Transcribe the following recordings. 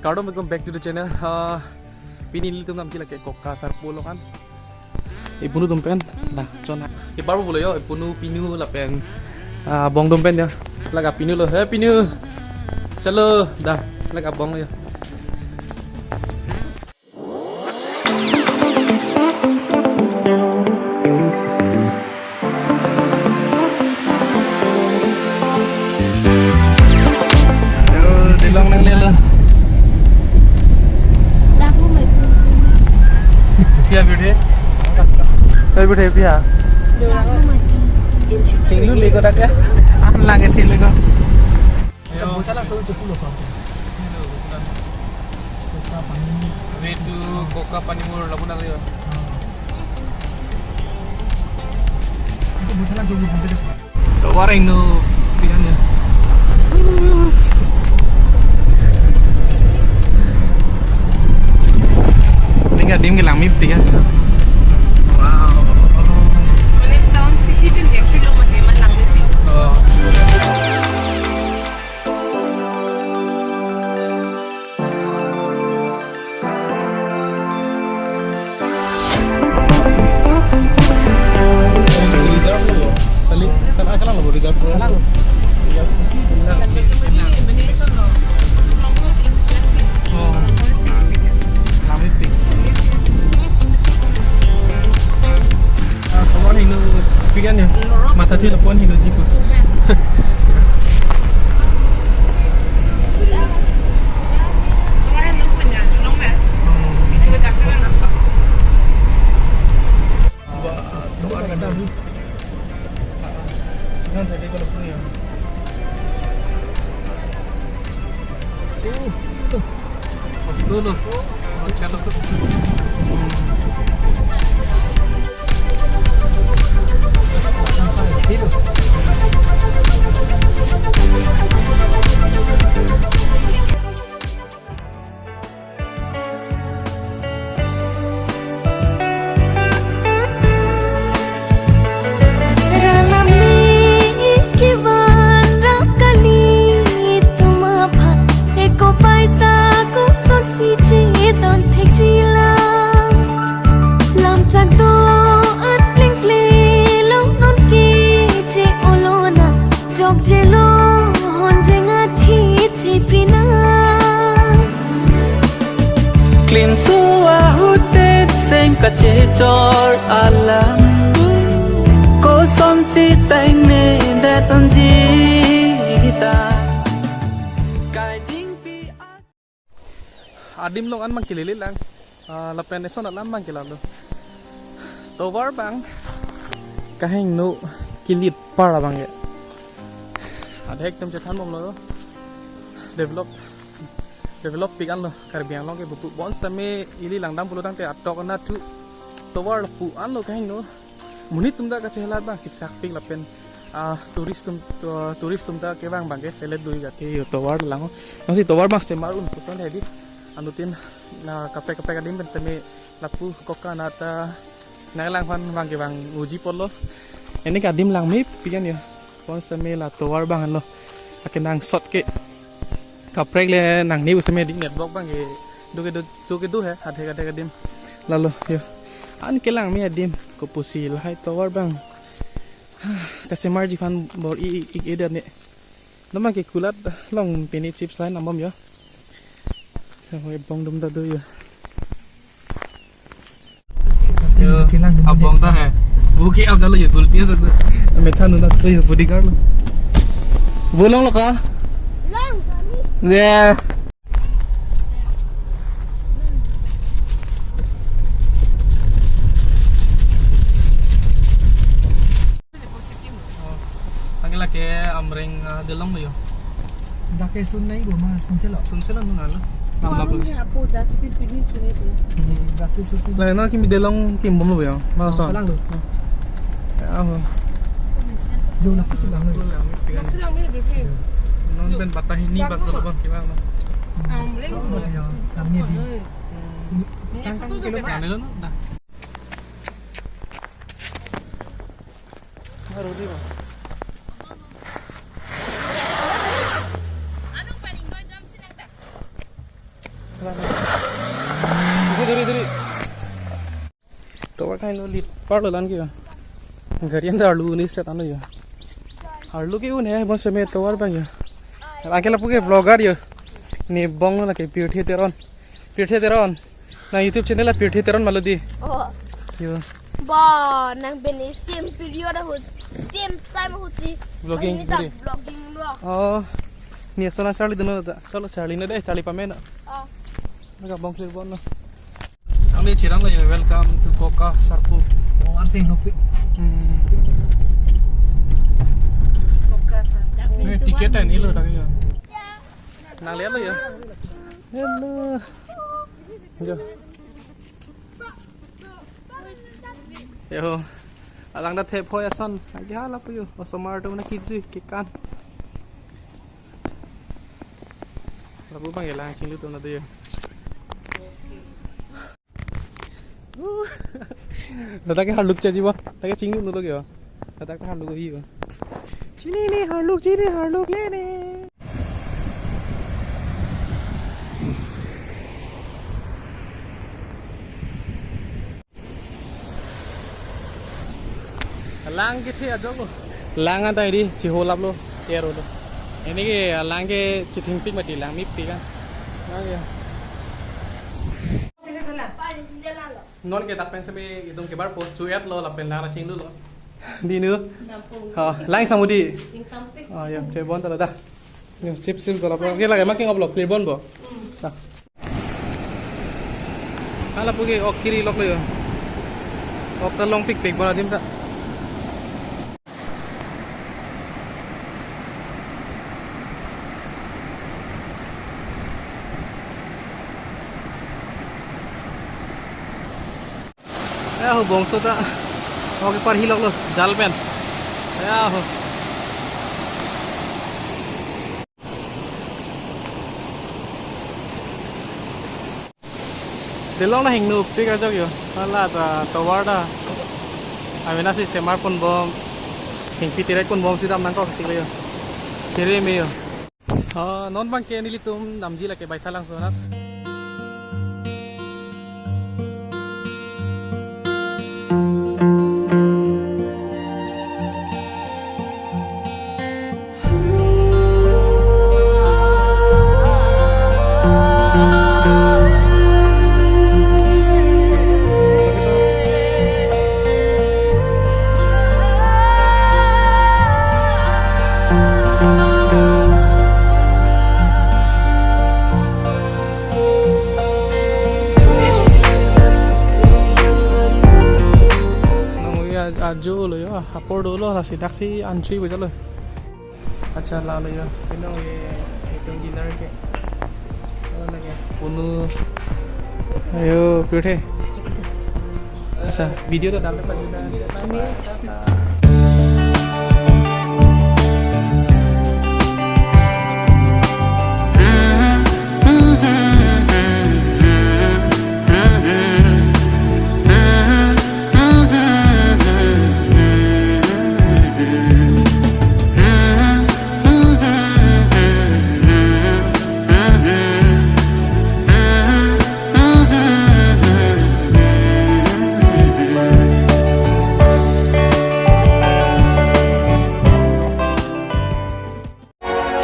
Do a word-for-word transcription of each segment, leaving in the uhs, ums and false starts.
Kardom, welcome back to the channel. Ah, pini ilitum nangji lake Koka Sarpo along an. Ipunu atum pen, dah, chona. Ibar pulo yo, ipunu pinu lapen, ah, abong atum pen yo. Lake pinu lo, he pinu. Chalo, dah, lake abong yo. Yo, dilong nanglelo. Pia birthe? Pia birthe pia? Chinglu le kodak ya? An lage si le ko. Ayo. Botol laso itu pulo, Pak. Way to Koka Panimur, lapu nang yo. Itu botol laso itu pulo. Tovar hingno, pian ya. Ning adim ke langmepik ya. Wow. Mane town city pen dia kilo mane man langmepik. Oh. Reserve lo. Kali, kan, ah, kalang lo, reserve lo. Kalang lo. Iya. Oh. Langmepik. Ah, tovar hingno, pian ya? Mathathe lapu-an hingno jipu. Wah, tovar hingno. Dengan saya kalau punya. Uh. Mas dulu. Oh, chalo. Ranamli kevan rap kali atum aphan, eko paita kosonsi chedon thekji lang. Lam chak do-an plengple long non ke che olona, jokjelo honjeng athe che prina. Klimso ahut pen seng kachechor alam, kosonsi tengne det unji ta. Kaidingpi a- Adim along an abang kelele lang. Ah, lapen eson alam abang ke lalo. Tovar abang kahingno kilit par abang ke. Adhek tem chethan bomlo. Develop, develop pik anlo Karbi Anglong ke bupu. Bonsitame ili langdam pulo tangte atok anat thu tovar lapu anlo kahingno. Monit atum ta kachehelat abang siksak pik lapen, ah, tourist atum, to-, tourist atum ta kevang abang ke selet dui gate yo tovar lang. Nangsi tovar abang semar un puson hedi. Anuttin na kaprek kaprek adim pen tame lapu Koka anat ta nanglang aphan abang kevang uji apotlo. Ini ke adim langmepik an yo. Bonsitame la tovar abang anlo. Akenangsot ke kaprek le nangne pusitame di network abang ke do ke do, do ke do he, adhek adhek adim. Lalo yo. An kelangme adim kopusi lahai tovar abang. Kasemarji aphan bor-i ik-e det ne. Nama ke kulat along pini chips lain ambom yo. Yo, abong atum ta do yo. Yo, abong ta he. Buki ab dalo yo, gulti asa tu. Methan na tu yo, bodyguard lo. Bolong lo ka? Long, kami. Yeah. Oh, lake lake Amreng, ah, Delong lo yo. Dak ke sun nai bo ma, sunselo. Sunselo nung alo. Lam lapu. Warung he apo dak si pini chuni tu. Hmm, dak ke sun. Lake non kimi Delong kimbom lo yo. Ma so. Lang lo. Ya ho. Jo lapu si lang lo. Lang mi pian. Lapu si lang mi bebe. Non pen patah ini bat lo bang kiwang lo. Amreng. Oh, ya, kami di. Hmm. Sang kang kilo ba? Ano lo no? Dah. Baru di ba? Ino lit parlo lang ke yo. Gari anta arlu ni set ano yo. Arlu ke un he bon seme tovar bang yo. Angke lapu ke vlogger yo. Ne bong lo lake Pirthe Teron. Pirthe Teron. Nang YouTube channel la Pirthe Teron ma lo di. Oh. Yo. Ba, nang bene same period ahut, same time ahut si. Vlogging, Ang nita guri. Vlogging lo. Oh. Ne ason charli dun lo ta. Chalo charli na de, charli pame na. Oh. Naga bong clear bon na. Ang di chirang lo yo, welcome to Koka Sarpo. Oh, Arsing Hopi. Hmm. Koka Sarpo. Eh, ticket an ilo dak yo. Nang lihat lo yo. Hello. Jo. Yo. Alang da thep hoi ason. Agi hala pu yo. Osomar do na kijui kekan. Lapu bang ya lang chinglu tu na do yo. Ladak ke harluk chaji ba. Ladak ke chinglu nuluk yo. Ladak ke harluk hi ba. Chini ni harluk, chini harluk le ni. Lang ke thi ajok lo. Lang anta di chiho lap lo. Ero lo. Ini ke lang ke chithing pik mati lang mip pik kan. Lang ya. Non ke dak pen seme idung ke bar po chu et lo lapen lang chinglu lo. Di nu. Nampung. Ha, lang samudi. Ing sampik. Oh ya, che bon ta lo da. Yo, chip sil ta lo. Ke lage making of lo, clear bon bo. Hmm. Ta. Hala pu ke ok kiri lok lo yo. Ok ta long pik pik bon adim ta. Ya ho bongso ta. Ok parhi lok lo, jal pen. Ya ho. Delong na hingno pik ajok yo. Hala ta tovar ta. Amena si semar pon bom. Hingpi tirek pon bom si dam nangkok tik lo yo. Kiri me yo. Ah, non bang ke nelitum damji lake Baithalangso anat. Nang ui aj-, ajo lo yo, apor dolo, lasi daksi anchui bejalo. Acha, lalo yo. Pinong ye, itum dinner ke. Ano lagi? Unu. Ayo, pirthe. Acha, video ta dam le pajuna.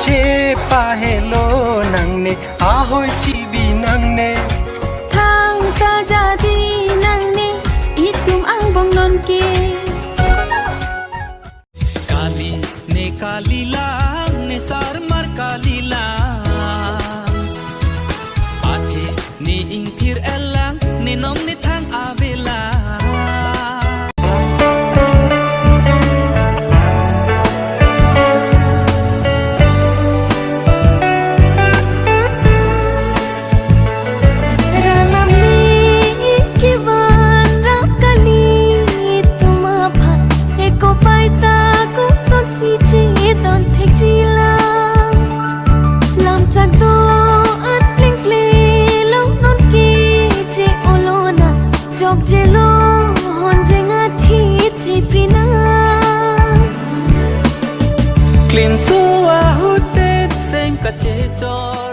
Chepahelo nangne, ahoi chibi nangne. Thangta jadi nangne, itum angbong non ke. Kali ne kalilang, ne sarmar kalilang. Athe ne ingthir elang, ne nong ne thang avelang. Ranam ni kevan rap kali itum aphan, eko paita kosonsi chedon thekji lang. Lam chak do-an plengple lo non ke che-o lonang, jokjelo honjeng athe chepri nang. Klimso ahut det seng kachechor.